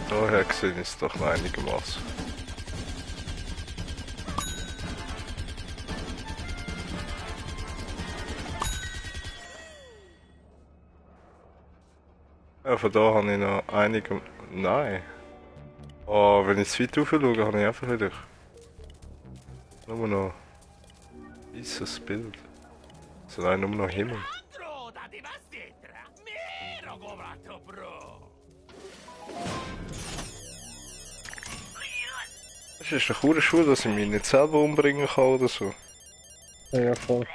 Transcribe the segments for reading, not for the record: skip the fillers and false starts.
Daher gesehen ist es doch noch einigermaßen. Ja, von da habe ich noch einige... Nein. Oh, wenn ich zu weit rauf schaue, habe ich einfach wieder... Nur noch... Weißes Bild. Also nein, nur noch Himmel. Das ist eine coole Schuhe, dass ich mich nicht selber umbringen kann oder so. Ja, voll.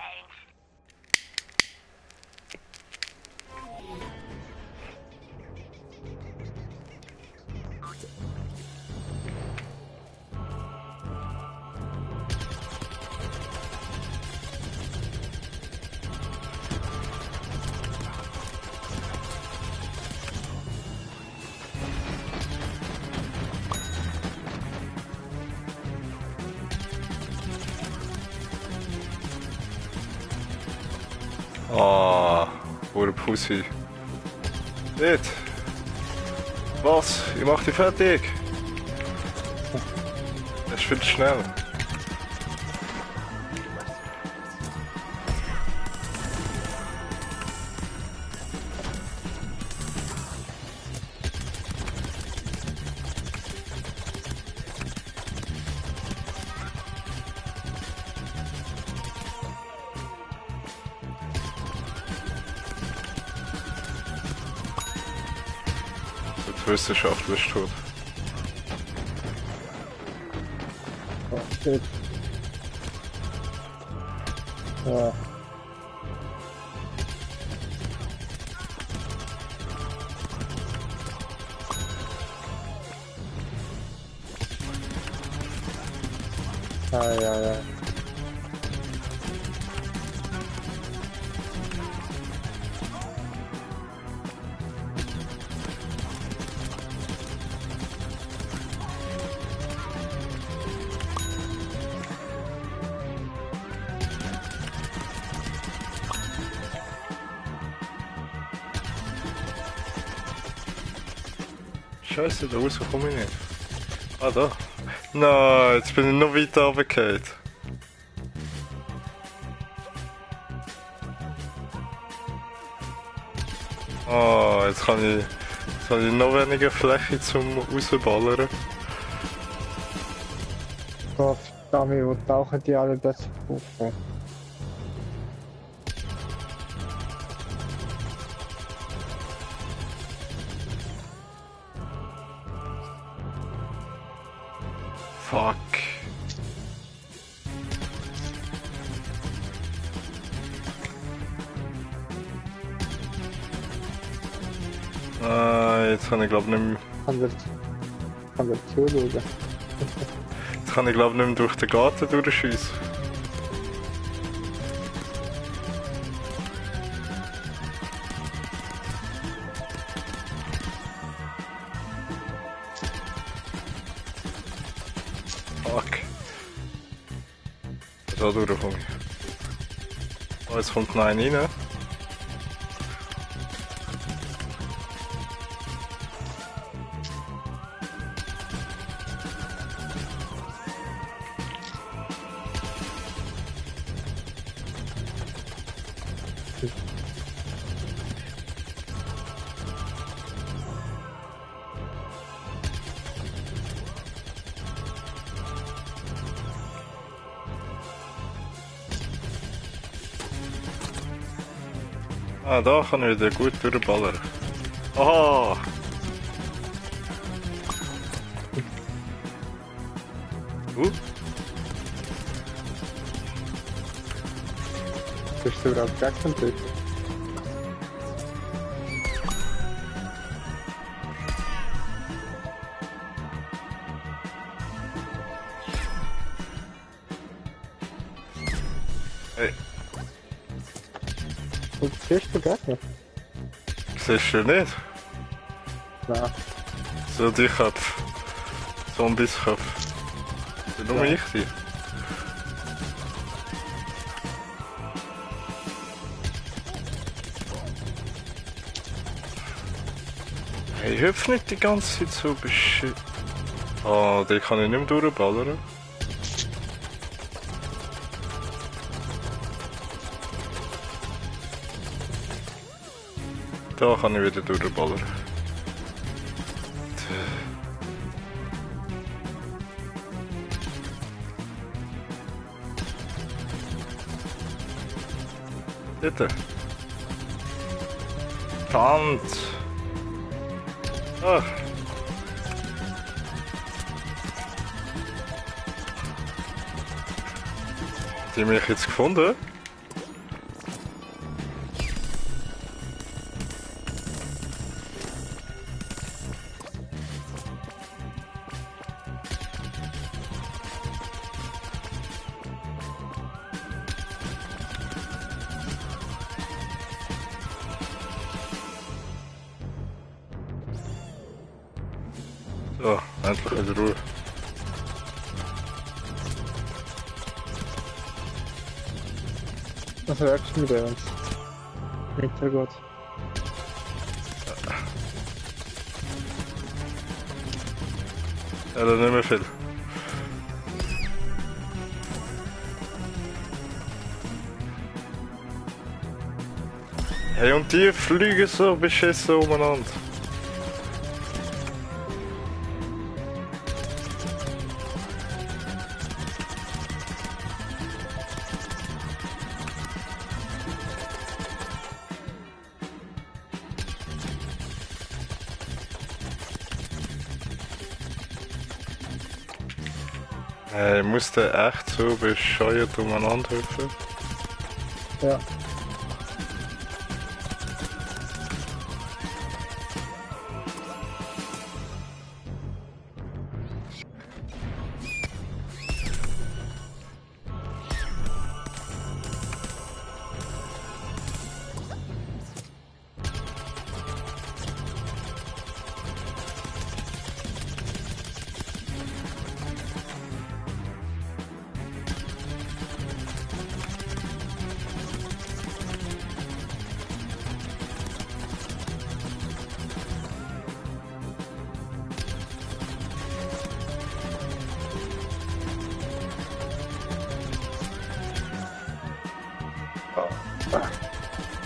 Ah, wurde Pussy. Nicht. Was? Ich mach dich fertig. Das ist viel zu schnell. Die Wissenschaftler ist tot. Oh, shit. Ja. Ja. Scheiße, da raus komme ich nicht. Ah, da. Nein, jetzt bin ich noch weiter runtergefallen. Ah, jetzt habe ich noch weniger Fläche zum rausballern. Gott, Dami, wo tauchen die alle das auf? Fuck. Jetzt kann ich glaube nicht mehr... Kann der zuschauen. Jetzt kann ich glaube nicht mehr durch den Garten durchschiessen. Fuck. Da durchkomme ich. Oh, jetzt kommt noch einer rein. Ah, da kann ich wieder gut durchballern. Aha! Bist du gerade Jackson drin? Hey, Und siehst du Gegner? siehst du nicht? Nein. So die Köpfe. Zombies-Köpfe. Sind nur Ja. ich die. Hey, hüpf nicht die ganze Zeit so bescheuert. Ah, den kann ich nicht mehr durchballern. Da kann ich wieder durchballern. Bitte. Kant. Ach. Die mich jetzt gefunden? So, endlich wieder Ruhe. Was merkst du mit uns? Nicht so gut. Ja, dann nicht mehr viel. Hey, und die fliegen so beschissen umeinander. Hey, muss der echt so bescheuert umeinander hüpfen? Ja.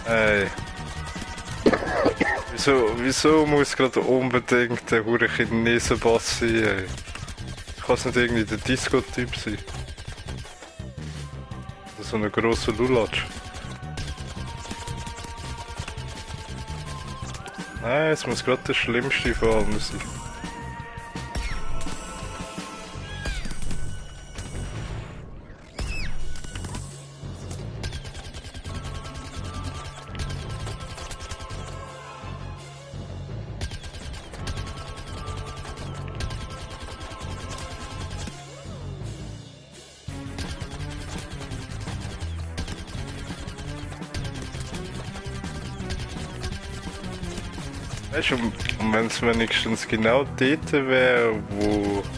Ey. Wieso muss gerade unbedingt der hure Chinesen-Boss sein, ey? Kann es nicht irgendwie der Disco-Typ sein? Oder so ein grosser Lulatsch? Nein, es muss gerade der schlimmste von allem sein. Weißt du, und wenn es wenigstens genau dort wäre,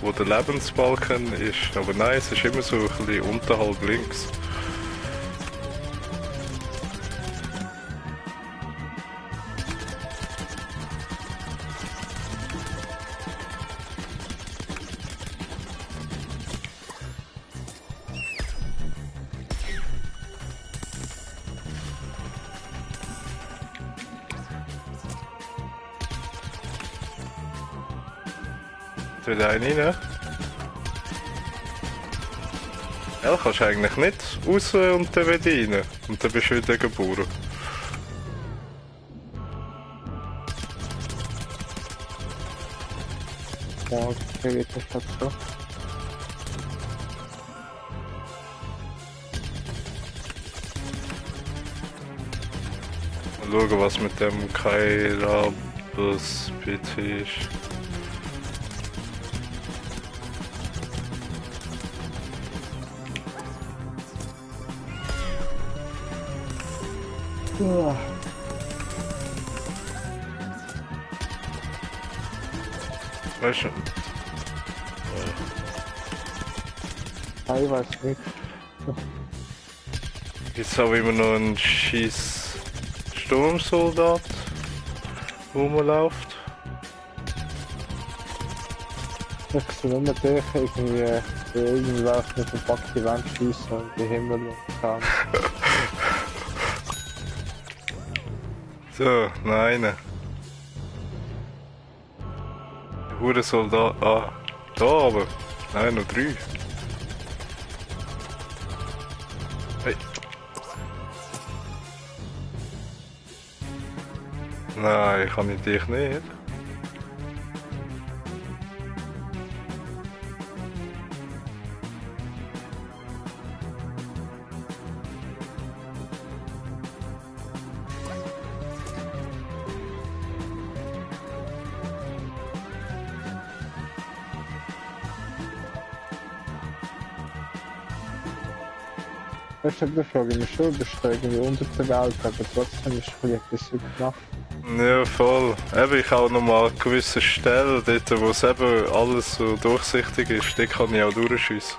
wo der Lebensbalken ist. Aber nein, es ist immer so ein bisschen unterhalb links. Wieder einen rein. Ja, kannst du eigentlich nicht raus und dann wieder rein. Und dann bist du wieder geboren. Ja, okay, geht das halt so. Mal schauen, was mit dem Kairabus bitte ist. Ja. Weißt du? Ich weiß nicht. Jetzt habe ich immer noch einen scheiß Sturmsoldat, der rumläuft. Ich soll nur dich irgendwas eine verpackte Wand schießen und die Himmel und So, nein. Der Hurensoldat. Ah, da aber. Nein, noch 3. Hey. Nein, kann ich dich nicht. Weißt du, da frage ich mich schon, bist du irgendwie unter der Welt, aber trotzdem ist es etwas gemacht. Ja, voll. Eben, ich habe noch mal an gewissen Stellen, dort wo es eben alles so durchsichtig ist, dort kann ich auch durchschiessen.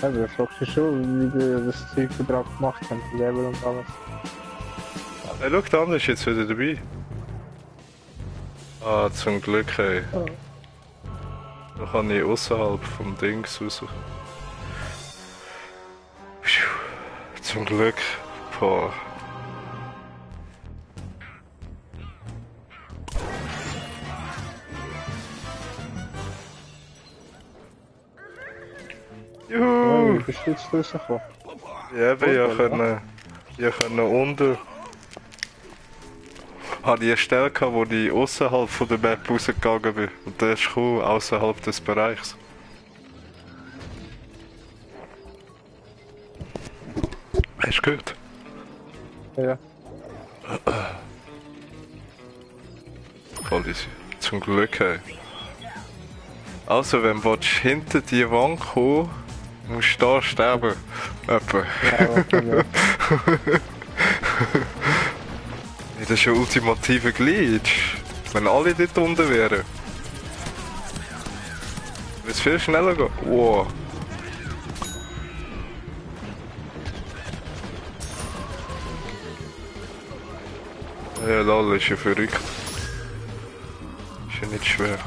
Aber da fragst du schon, wie die das Zeug dran gemacht haben, die Level und alles. Hey, schau, der andere ist jetzt wieder dabei. Ah, zum Glück, ey. Oh. Da kann ich außerhalb vom Dings raus. Pfiuh. Zum Glück. Boah. Oh, Juhu! wie bist du jetzt rausgekommen? Ja, eben, ich konnte unten. Hatte ich eine Stelle gehabt, wo ich außerhalb von der Map rausgegangen bin. Und der ist cool, außerhalb des Bereichs. Hast du gehört? Ja. Voll easy. Zum Glück, ey. Also, wenn du hinter die Wand kommen musst du da sterben. Etwa. Ja, okay, Das ist ein ultimativer Glitch. Wenn alle dort unten wären. Würde es viel schneller gehen. Wow. Ja, lol, ist ja verrückt. Ist ja nicht schwer.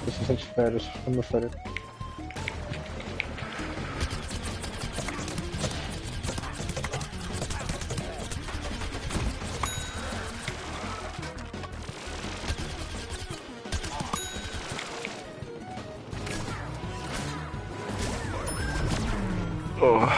das ist nicht schwer, das ist immer verrückt. Oh.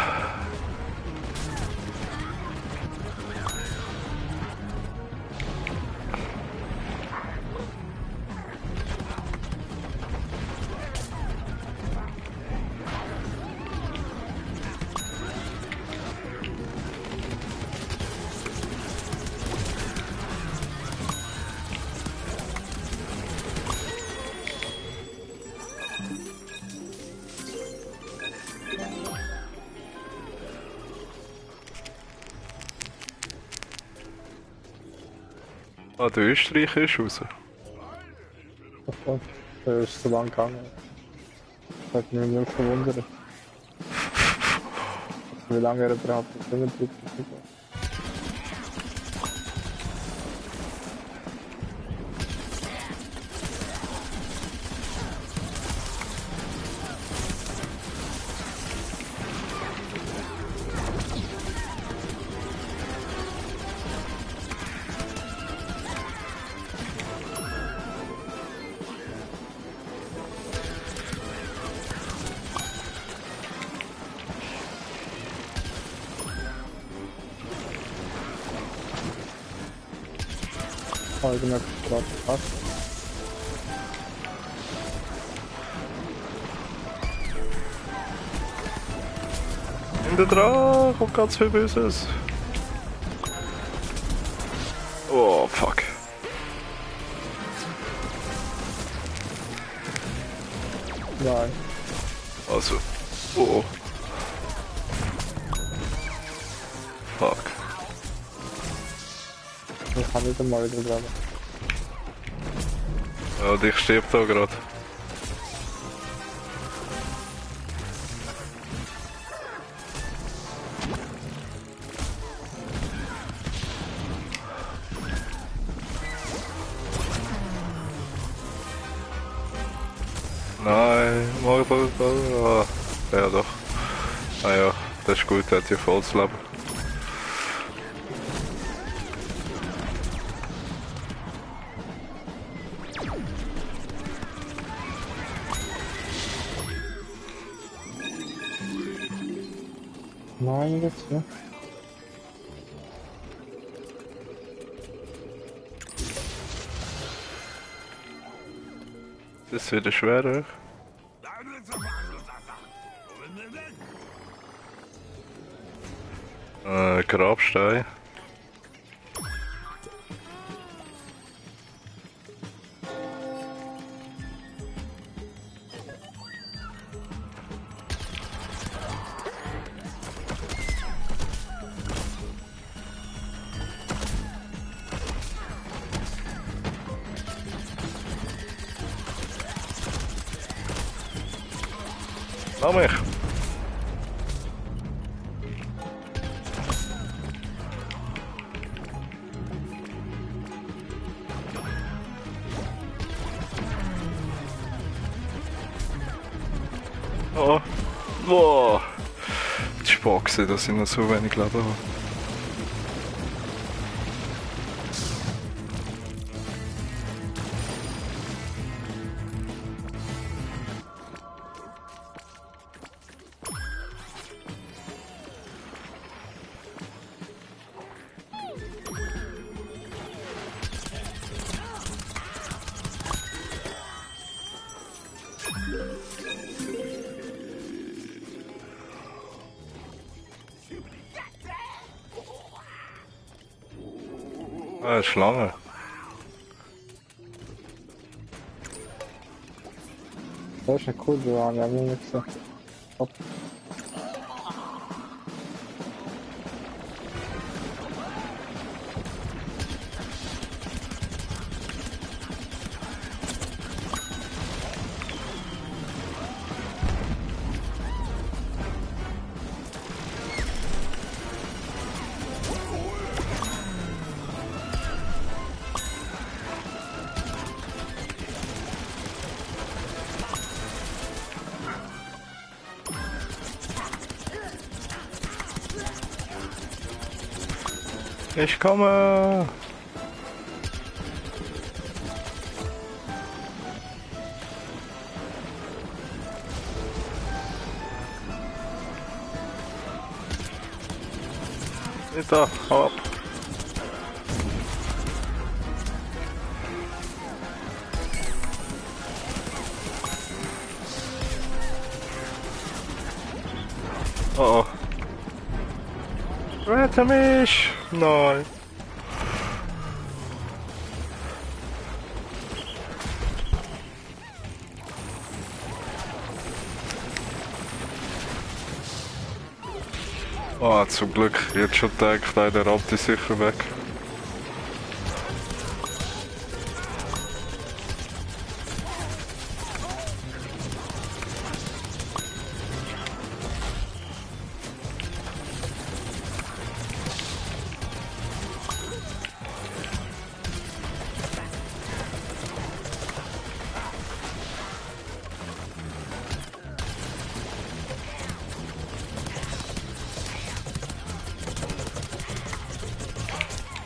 Ah, der Österreicher ist raus. Und da ist so lang gegangen. Das hat mich nur verwundert. Wie lange er braucht, das Fingerblick zu kriegen. Eigener Spaß. Hinter dran, kommt ganz viel Böses. Oh, fuck. Nein. Also. Oh. Fuck. Ich kann nicht einmal wieder dran. Ja, dich stirbt da gerade. Nein, Mordor. Ah, ja doch. Ah ja, das ist gut, er hat ja volles Leben. Nein, jetzt, ne? Das ist wieder schwerer. Grabstein. Lass mich! Oh! Wow! Die Spaxe, dass ich noch so wenig Leben habe. Ah, Schlange. Das ist eine coole Wahl, wir haben ihn nicht gesehen. Hopp. Ich komme! Nicht da, hau ab! Oh oh. Rette mich! Nein! Oh, zum Glück. Jetzt schon gedacht, der Rabt ist sicher weg.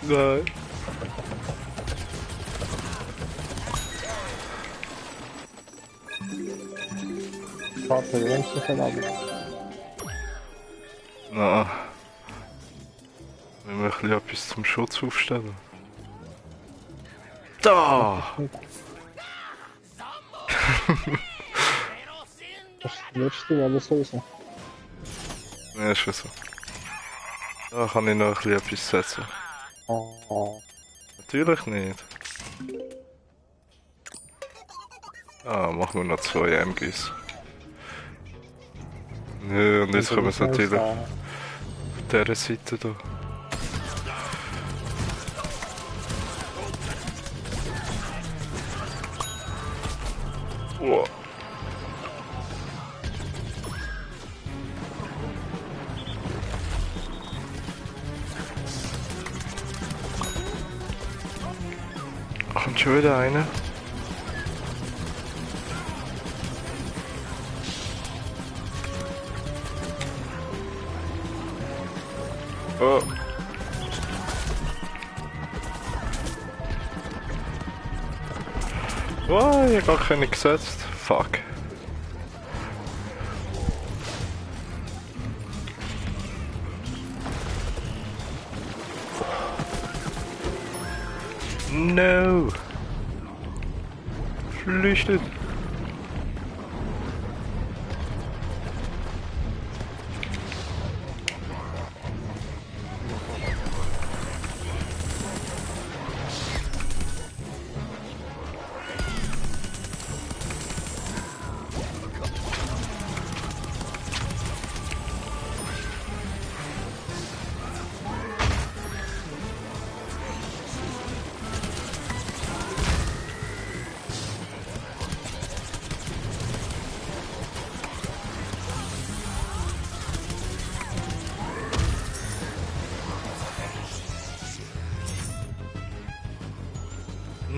Nein. Warte, wir werden es verladen. Na. Wir müssen etwas zum Schutz aufstellen. Da! Das ist das letzte, aber sowieso. Ja, ist schon so. Da kann ich noch ein bisschen etwas setzen. Oh. Natürlich nicht. Ah, machen wir noch 2 MGs. Ja, und jetzt kommen wir natürlich auf dieser Seite da. Wow. Kommt schon wieder einer. Oh. Oh, ich hab gar keine gesetzt. Fuck. No! Flüchtet!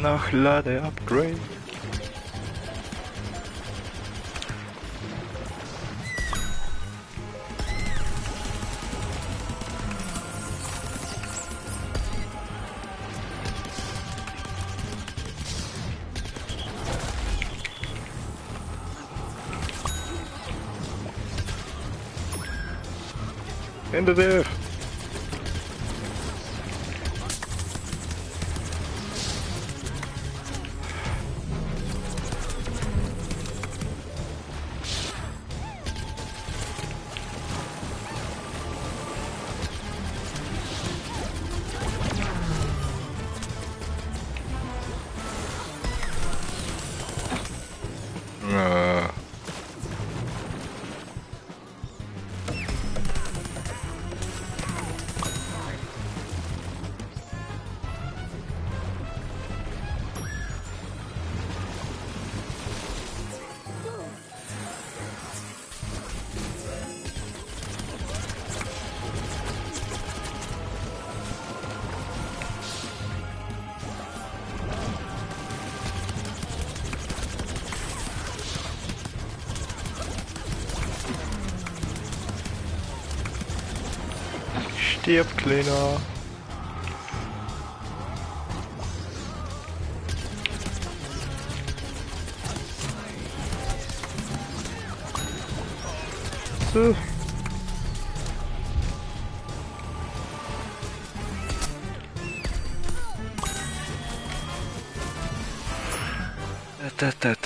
Nachlade-Upgrade. Hinter dir! Ah. Stirb, Kleiner! So.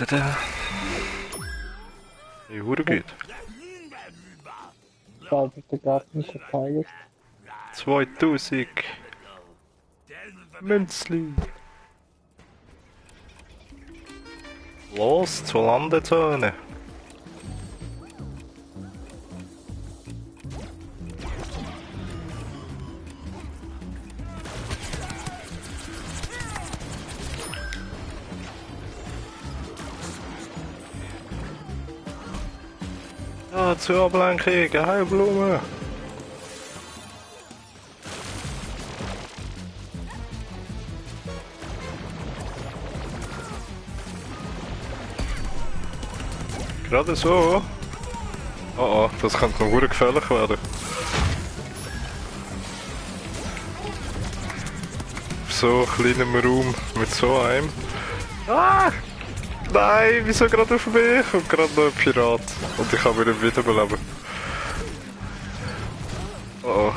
Da. Die Hure geht. Da wird der Garten verteilt. 2000 Münzli. Los zur Landezone. Ah, zur Ablenkung, Heilblume. Gerade so. Oh oh, das könnte noch sehr gefährlich werden. Auf so kleinem Raum mit so einem. Ah! Nein, wieso gerade auf mich? Und gerade noch ein Pirat. Und ich kann wieder wiederbeleben. Oh oh.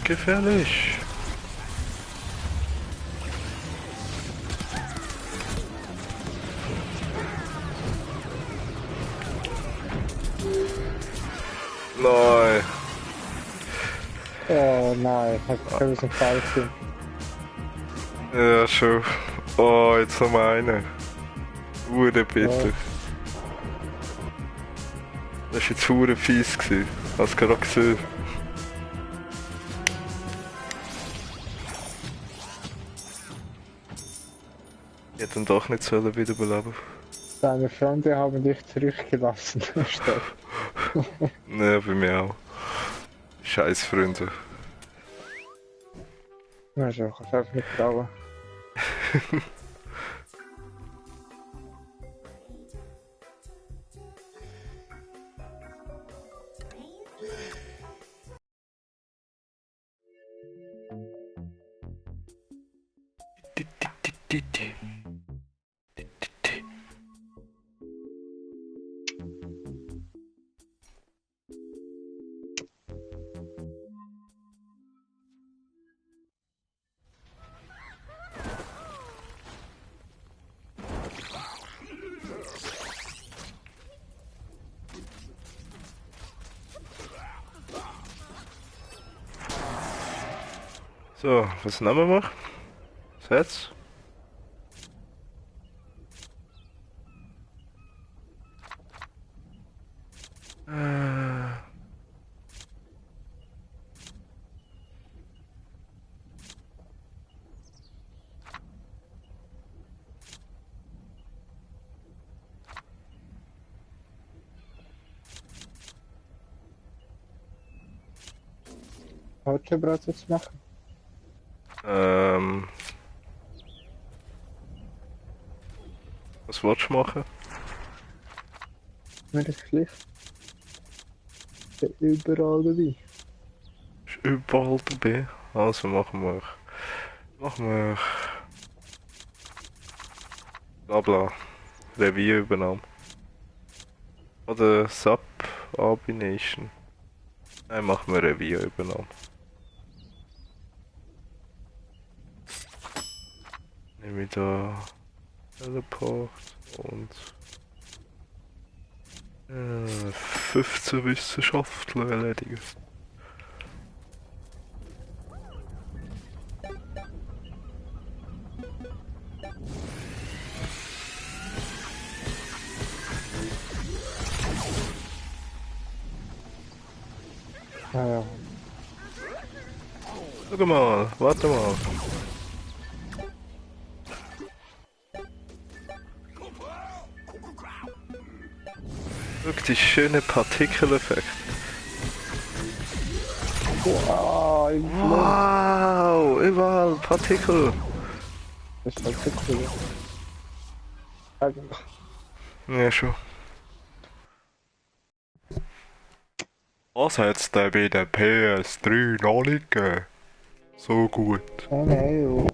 Gefährlich. Nein. Oh nein, hat ich ein bisschen falsch gemacht. Ja, schon. Oh, jetzt noch mal eine. Hure bitte. Ja. Das war jetzt hure fies gewesen. Hast du gerade gesehen? Ich hätte ihn doch nicht sollen wiederbeleben. Deine Freunde haben dich zurückgelassen, Steff. Ne, bei mir auch. Scheiß Freunde. Na schon, kannst einfach nicht trauen. 。 . 。 . 。 . 。 . 。 . 。 . 。 . 。 . 。 . 。 . 。 . 。 . . 。 . . . . 。 . . . . . . . 。 . 。 . 。 . 。 . 。 . 。 . . 。 . . 。 . . . di, di. Di, di, di. So, was nehmen wir? Sets? Heute Brot jetzt machen. Was willst du machen? Mir das gleich. Überall dabei. Ist überall dabei. Also machen wir. Blabla. Revierübernahme. Oder Sub-Abination. Nein, machen wir Revierübernahme. Nehme ich da Teleport und 15 Wissenschaftler erledigen. Ja. Schau mal, warte mal. Schau, die schöne Partikeleffekt. Wow, im Flug. Wow, überall Partikel. Das ist halt so cool. Eigentlich. Ja, schon. Was hat's denn bei der PS3 noch nicht gegeben? So gut. Oh nein,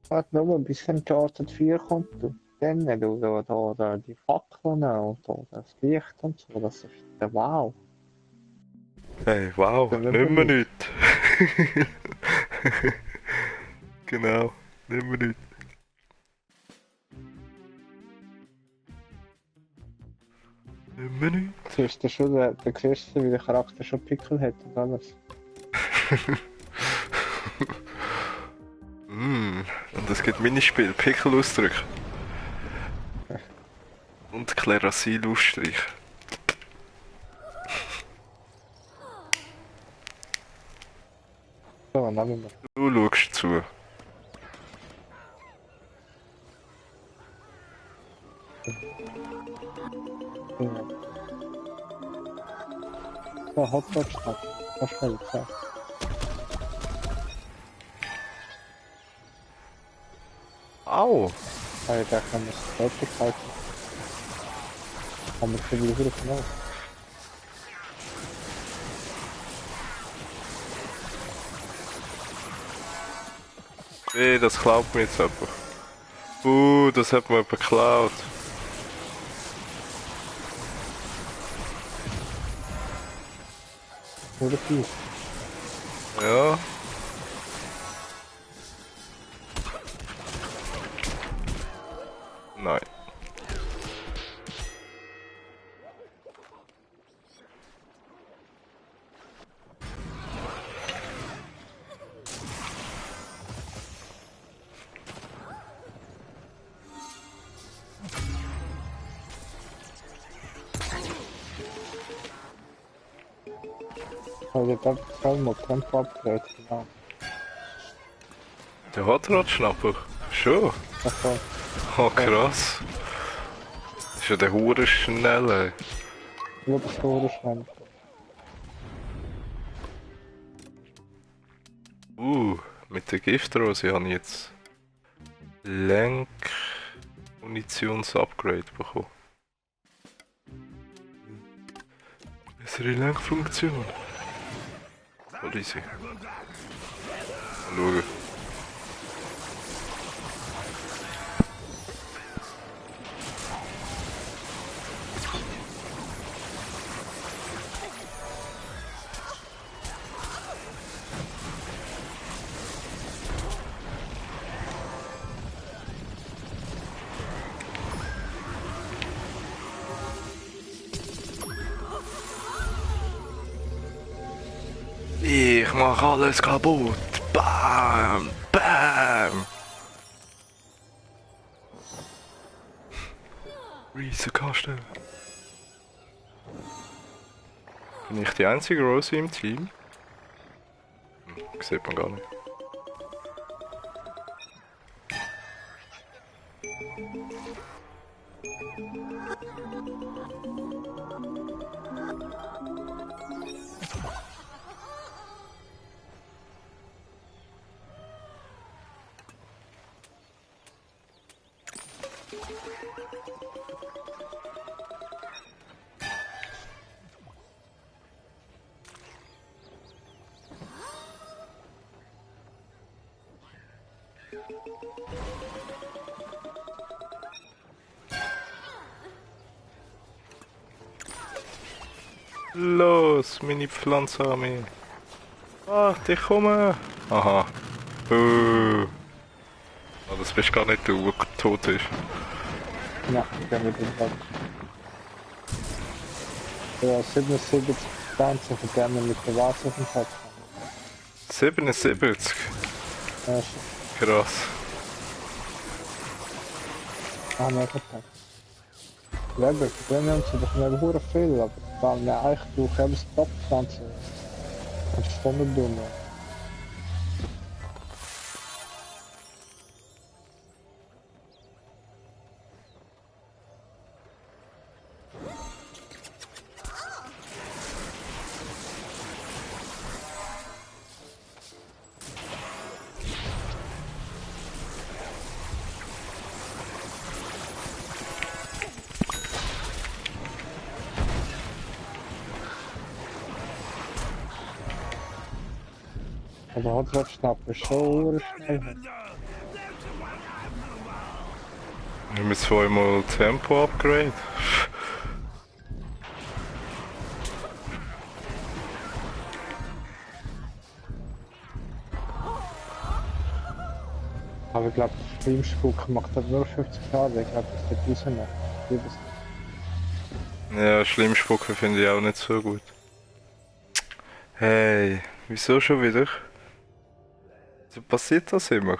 warte nur mal, bis Uncharted 4 kommt. Du. Dann, da, die Fackeln und da, das Licht und so, das ist der Wow. Hey, wow, Dann nimm mir nicht. Genau, nimm mir nicht. Nimm mir nicht. Siehst du schon, da siehst du, wie der Charakter schon Pickel hat und alles. Und es gibt Minispiel, Pickel ausdrücken. Und Klerasil ausstreichen. So, nehmen wir. Du schaust zu. Ja. So, Hotdog-Stadt. Was schnell gesagt. Au! Weil da kann man es fertig halten. Kann man es wieder genau. Nee, das klaut mir jetzt einfach. Das hat mir jemand geklaut. Oder viel. Ja. Nein. Also da kann man Tempo upgraden, genau. Der Hotrodschnapper? Schon? Achso, Oh krass. Das ist ja der Hure schnell, ey. nur das Tore schnell. Mit der Giftrose habe ich jetzt Lenk-Munitionsupgrade bekommen. Bessere Lenkfunktion. Voll easy. Mal schauen. Ich mach alles kaputt. Bam! Bam! Riesenkasten. Bin ich die einzige Rosie im Team? Sieht man gar nicht. Los, meine Pflanzenarmee. Ach, ich komme. Aha. Ah, das bist gar nicht du, der tot ist. Ja, ich bin mit dem Tag. Ja, 77 Pflanzen verbrennen mit der Wasser auf dem Kopf. 77? Ja, Krass. nein, verpackt. Leber, verbrennen uns doch nicht hure viel, aber dann eigentlich brauche ich eben Stoppflanzen. Und Stunden tun. Aber Hotwatch-Schnapp ist schon schnell. Wir müssen zweimal Tempo-Upgrade. Aber ich glaube, der Streamspuck macht halt nur 50 Jahre. Ich glaube, das wird rausnehmen. Ja, Schlimmspucken finde ich auch nicht so gut. Hey, wieso schon wieder? So passiert das immer?